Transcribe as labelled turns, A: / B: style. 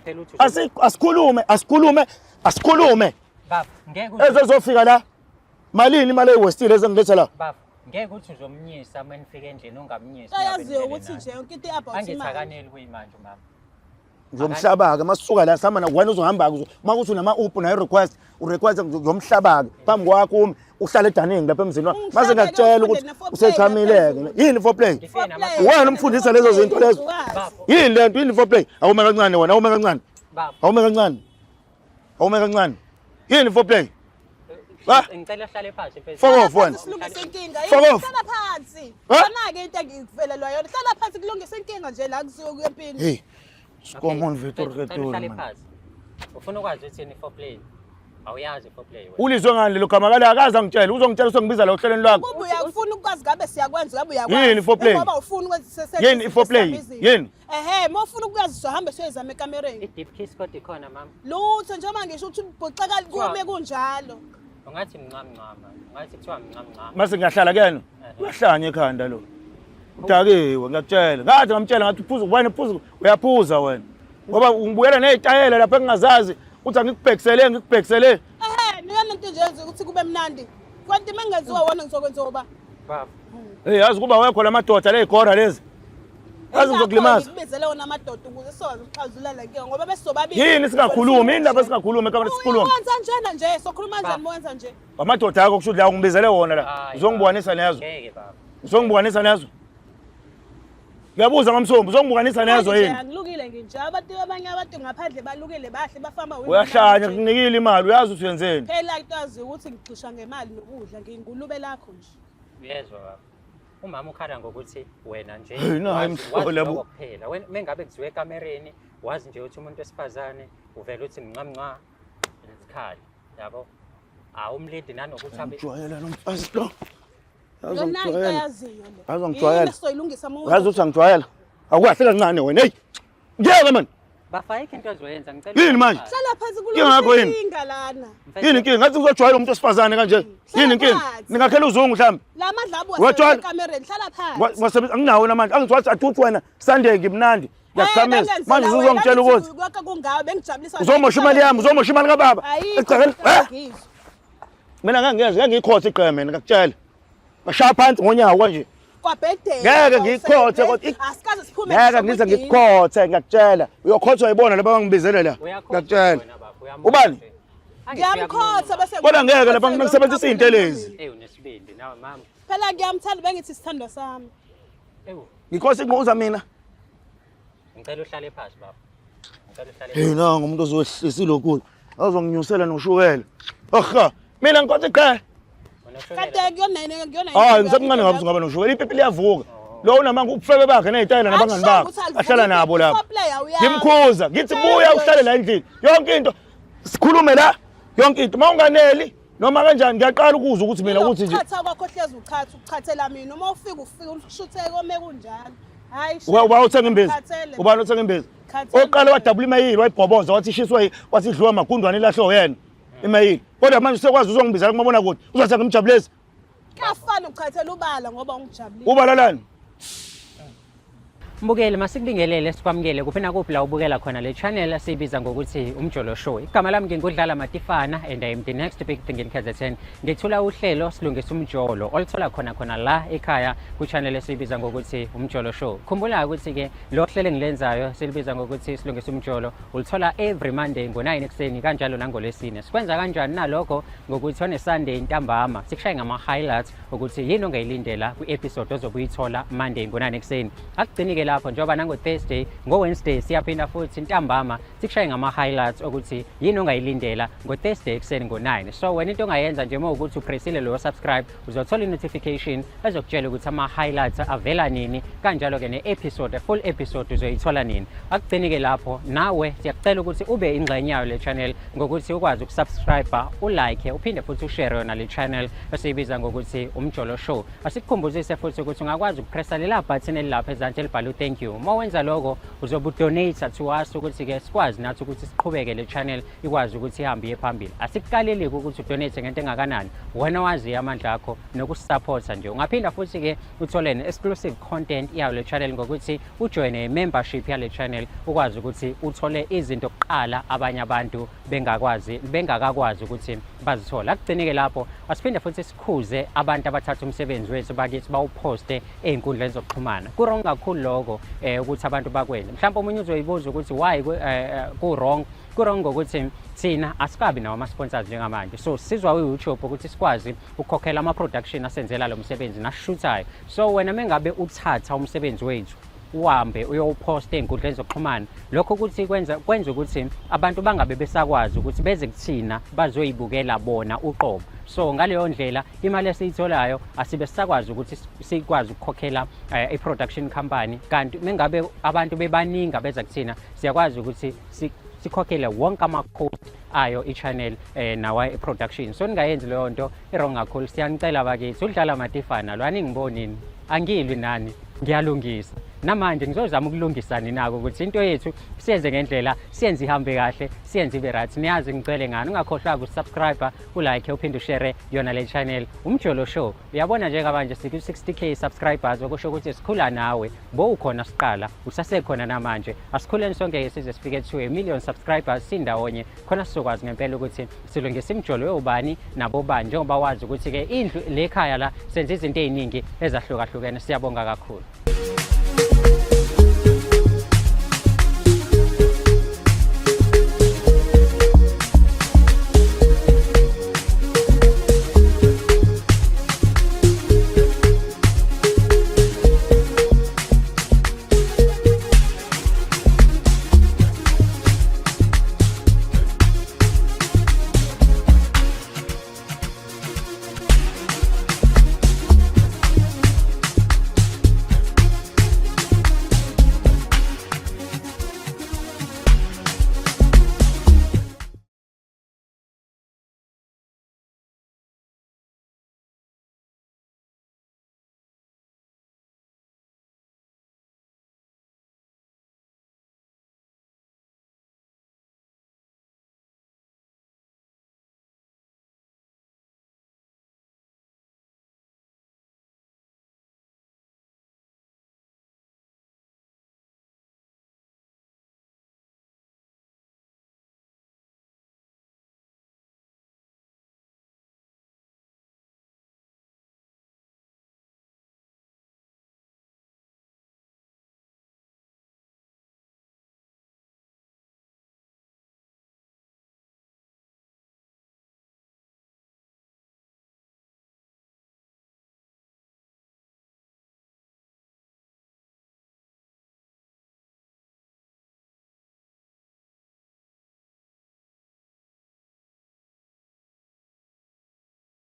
A: phela uthi
B: Asikhulume, asikhulume, asikhulume.
A: Baba, ngeke uthi
B: Ezezofika la. Malini imali eyiwestile ezengiletha la?
A: Baba, ngeke uthi uzomnyisa uma nifika endlini ungamnyisi.
C: Ayaziyo ukuthi nje yonke into i-about
A: Angithi
C: imali.
A: akaneli kuyimanje umama.
B: Ngizomhlaba-ke masisuka la sihamba na wena uzohamba-ke uma kuthi unama-uphu nayo request urequest ngizomhlaba-ke phambi kwakho umi uhlale edaningi lapha emzini wakho mase
C: Ungihlabele,
B: ngiyakutshela ukuthi
C: ufunde ne-foreplay
B: usechamile-ke
C: ngaphezulu.
B: yini foreplay
A: Ngifike
C: Foreplay.
A: nama-
B: Wena umfundisa lezo zinto lezo.
C: Wazi.
B: Yini le nto? Yini foreplay? Awume kancane wena, awume kancane.
A: Baba,
B: Awume kancane. Awume kancane. Yini foreplay? Ah.
A: ngicela uhlale phansi mfethu.
B: Fuck
C: Hlala
B: off wena.
C: phansi silungise inkinga.
B: Fuck off.
C: Hlala phansi.
B: Ha?
C: Yona-ke into engikuvelelwa yona. Hlala phansi kulungise inkinga nje la kusuke kuyempini.
B: Hey. Skomon
A: Okay,
B: Vitor
A: ngicela
B: Retori
A: uhlale
B: man.
A: phansi. Ufuna ukwazi ukuthi yini foreplay? Awuyazi foreplay wena.
B: Ulizwe ngani lelo gama kale akaze angitshele uzongitshela usongibiza la ohlelweni lwakho.
C: Kuba uyakufuna ukwazi ngabe siyakwenza ngabe uyakwazi.
B: Yini i-foreplay?
C: Ngoba ufuna ukwenza
B: Yini i-foreplay? Yini?
C: Ehhe, uma ufuna ukwazi sohambe siyoyizama ekamereni.
A: I-deep kiss kodwa ikhona mama.
C: Lutho njengoba ngisho ukuthi ubhuxeka kume kunjalo.
A: Ungathi mncamncama, ungathi kuthiwa mncamncama.
B: Mase ngiyahlala kuyena. Uyahlanya ekhanda lo. Udakiwe ngiyakutshela. Ngathi ngamtshela ngathi uphuza wena uphuza uyaphuza wena. Ngoba ungibuyela nezitayela lapha engingazazi uthi angikubhekisele ngikubhekisele.
C: Ehhe, niyona into nje yenza ukuthi kube mnandi. Kanti uma ngenziwa wona ngizokwenziwa uba?
A: Baba,
B: Hey yazi kuba wekho lamadoda lezigora lezi. Yazi ngizokulimaza.
C: Ngikubizele wona amadoda ukuze sizoze ukuxazulula le nkinga ngoba besisobabili.
B: Yini singakhulumi? Yini lapha singakhulumi ekamera sikhulume?
C: Wenza njena nje, sokhuluma kanjani uma wenza nje?
B: Amadoda akho kusho ukuthi la ungibizele wona la.
A: Hayi,
B: Uzongibukanisa nezo.
A: ngeke baba.
B: Uzongibukanisa nezo. Ngiyabuza ngamsombi uzongibukanisa nezo
C: Manje nje
B: yini?
C: Angilukile nginje abantu abanye abantu ngaphandle balukile bahle bafama
B: Uyahlanya kunikile imali uyazi ukuthi uyenzeni.
C: Phela into ukuthi ngigxisha ngemali nokudla ngiyingulube lakho nje.
A: Uyezwa baba. Umama ukhala ngokuthi wena nje
B: Hey, nayi
A: wazi
B: imhlola bu.
A: lokho kuphela. Wena mengabe kuziwe ekamereni, wazi nje ukuthi umuntu wesifazane uvela uthi mncamnca isikhali, yabo. Awumlindi nanokuthi abe
B: Ngijwayela lo mfazi lo. Yazi
C: Yona into
B: angijwayela.
C: ayaziyo le.
B: Yazi angijwayela.
C: Yini esizoyilungisa uma
B: Uyazi ukuthi angijwayela. Awukahle kancane wena. Hey. Ngiyeke man.
A: Bafa ayikho into ozoyenza ngicela.
B: Yini manje?
C: Hlala phansi
B: Inkinga yakho yini?
C: inkinga lana.
B: Yini inkinga? Ngathi ngizojwayela umuntu wesifazane kanje. Yini inkinga?
C: phansi.
B: Ningakhela uzungu mhlawumbe.
C: La madla abo
B: Wetshwala.
C: ekamereni hlala phansi.
B: Wasebenza anginawo namandla. Angithi wathi athuthu wena Sunday ngimnandi. Ngiyakuthamisa. Manje uzongitshela ukuthi
C: konke kungawe bengijabulisa.
B: uzomosha imali yami, uzomosha imali kababa.
C: Ayikho.
B: Egcekeni. Eh?
C: Ngizwa.
B: Mina ngangiyeza, ngeke ngiyikhothe igqeme mina ngakutshela. Ngashaya phansi ngonyawo kanje.
C: Kwabhedela.
B: Ngeke ngiyikhothe kodwa
C: Asikaze siphume.
B: Ngeke ngize ngikukhothe ngiyakutshela. Uyokhothwa yibona laba bangibizele la.
A: Uyakhotha
B: Ngiyakutshela.
A: wena baba, uyamosha
B: Ubani?
A: nje. Angithi
C: Ngiyamkhotha bese
B: Kodwa ngeke lapha ngisebenzisa izinto lezi.
A: Ewu nesibindi nawe mama.
C: Phela ngiyamthanda bengithi sithandwa sami.
A: Ewu,
B: Ngikhosi inquza mina.
A: ngicela uhlale phansi baba. Ngicela uhlale.
B: Hey nangu umuntu ozowehlisa ilokulo. Azonginyusela noshukela. Aha, mina ngikhothi qhe.
A: Wena ushukela.
C: Kade kuyona yini kuyona.
B: Hayi ngisemncane ngabe ungaba noshukela ipipi liyavuka. Lo unamanga ubufebe bakhe nezitayela nabangani bakhe. Ahlala nabo lapho. Ngimkhuza ngithi buya uhlale la endlini. Yonke into sikhulume la yonke into. Mawunganeli noma kanjani ngiyaqala ukuzwa ukuthi mina ukuthi nje
C: Uchatha kwakho hlezi uchatha uchathela mina uma ufika ufika ushutheke ome kunjalo. Hayi.
B: Uba uthenga imbiza.
C: Khathele.
B: Ubani othenga imbiza?
C: Khathele.
B: Oqala wadabula imayili wayibhoboza wathi ishiswe wathi idliwa amagundwane ilahlwe yena imayili. Kodwa manje usekwazi uzongibizela kumabona kude. Uzothi ngimjabulise.
C: Kuyafana uchathela ubala ngoba ungijabulile.
B: Ubalalani?
A: Mbukeli masikubingelele sikwamukele kuphi nakuphi la ubukela khona le channel esiyibiza ngokuthi Umjolo Show. Igama lami ngingudlala Matifana and I am the next big thing in KZN. Ngethula uhlelo silungisa umjolo oluthola khona khona la ekhaya ku channel esiyibiza ngokuthi Umjolo Show. Khumbula ukuthi ke lo hlelo engilenzayo silibiza ngokuthi silungisa umjolo ulithola every Monday ngo9 ekuseni kanjalo nangolwesine. Sikwenza kanjani nalokho ngokuthi on a Sunday ntambama sikushaye ngama highlights ukuthi yini ongayilindela kwi-episode ozobe uyithola Monday ngo9 ekuseni. Akugcini-ke lapho njengoba nango-Thursday, ngo-Wednesday siyaphinda futhi ntambama sikushaye ngama-highlights ukuthi yini ongayilindela ngo-Thursday ekuseni ngo-9. So wena into ongayenza nje uma ukuthi upressile loyo subscribe uzothola i-notification ezokutshela ukuthi ama-highlights avela nini kanjalo-ke ne-episode, full episode uzoyithola nini. Akugcini-ke lapho nawe siyakucela ukuthi ube ingxenye yayo le channel ngokuthi ukwazi ukusubscribe, ulike, uphinde futhi ushare yona le channel esiyibiza ngokuthi Umjolo Show. Asikukhumbuzise futhi ukuthi ungakwazi ukupressa lela button elilapha ezansi elibhalwe thank you. Uma wenza lokho uzobe udonate to us ukuthi-ke sikwazi nathi ukuthi siqhubeke le channel ikwazi ukuthi ihambe iye phambili. Asikukaleleki ukuthi udonate ngento engakanani, wena waziyo amandla akho nokusupporta nje. Ungaphinda futhi-ke uthole ne-exclusive content yayo le channel ngokuthi ujoyine i-membership yale channel, ukwazi ukuthi uthole izinto kuqala abanye abantu bengakwazi bengakakwazi ukuthi bazithole. Akugcinike lapho, asiphinde futhi sikhuze abantu abathatha umsebenzi wethu bakithi bawuphoste ey'nkundleni zokuxhumana. Ku-wrong kakhulu lokho ukuthi abantu bakwenze. Mhlawumbe omunye uzoyibuza ukuthi why ku-wrong. Ku-wrong ngokuthi thina asikabi nawo ama-sponsors njengamanje, so sizwa u-YouTube ukuthi sikwazi ukukhokhela ama-production asenzela lo msebenzi nasishuthayo. So wena mengabe uthatha umsebenzi wethu uhambe uyowuphosta ey'nkundleni zokuxhumana, lokho ukuthi kwenza ukuthi abantu bangabe besakwazi ukuthi beze kuthina bazoyibukela bona uqobo. So ngaleyo ndlela imali esiyitholayo asibe sisakwazi ukuthi sikwazi ukukhokhela i-production company, kanti mengabe abantu bebaningi abeza kuthina siyakwazi ukuthi sikhokhele wonke ama-cost ayo i-channel nawa i-production. So ningayenzi leyo nto, i-wrong kakhulu. Siyanicela bakithi. Udlala Matifana lo, aningibonini, angilwi nani, ngiyalungisa. Namanje ngizozama ukulungisa ninako ukuthi into yethu siyenze ngendlela, siyenze ihambe kahle, siyenze ibe right. Niyazi ngicele ngani, ungakhohlwa ukusubscribe, ulike, uphinde ushare yona le channel, Umjolo Show. Uyabona njengamanje siku-60K subscribers, okusho ukuthi sikhula nawe. Bowukhona siqala, usasekhona namanje. Asikhuleni sonke-ke size sifike to a million subscribers sindawonye, khona sizokwazi ngempela ukuthi silungise imijolo yobani nabobani, njengoba wazi ukuthi-ke indlu le khaya la senza izinto ey'ningi ezahlukahlukene. Siyabonga kakhulu.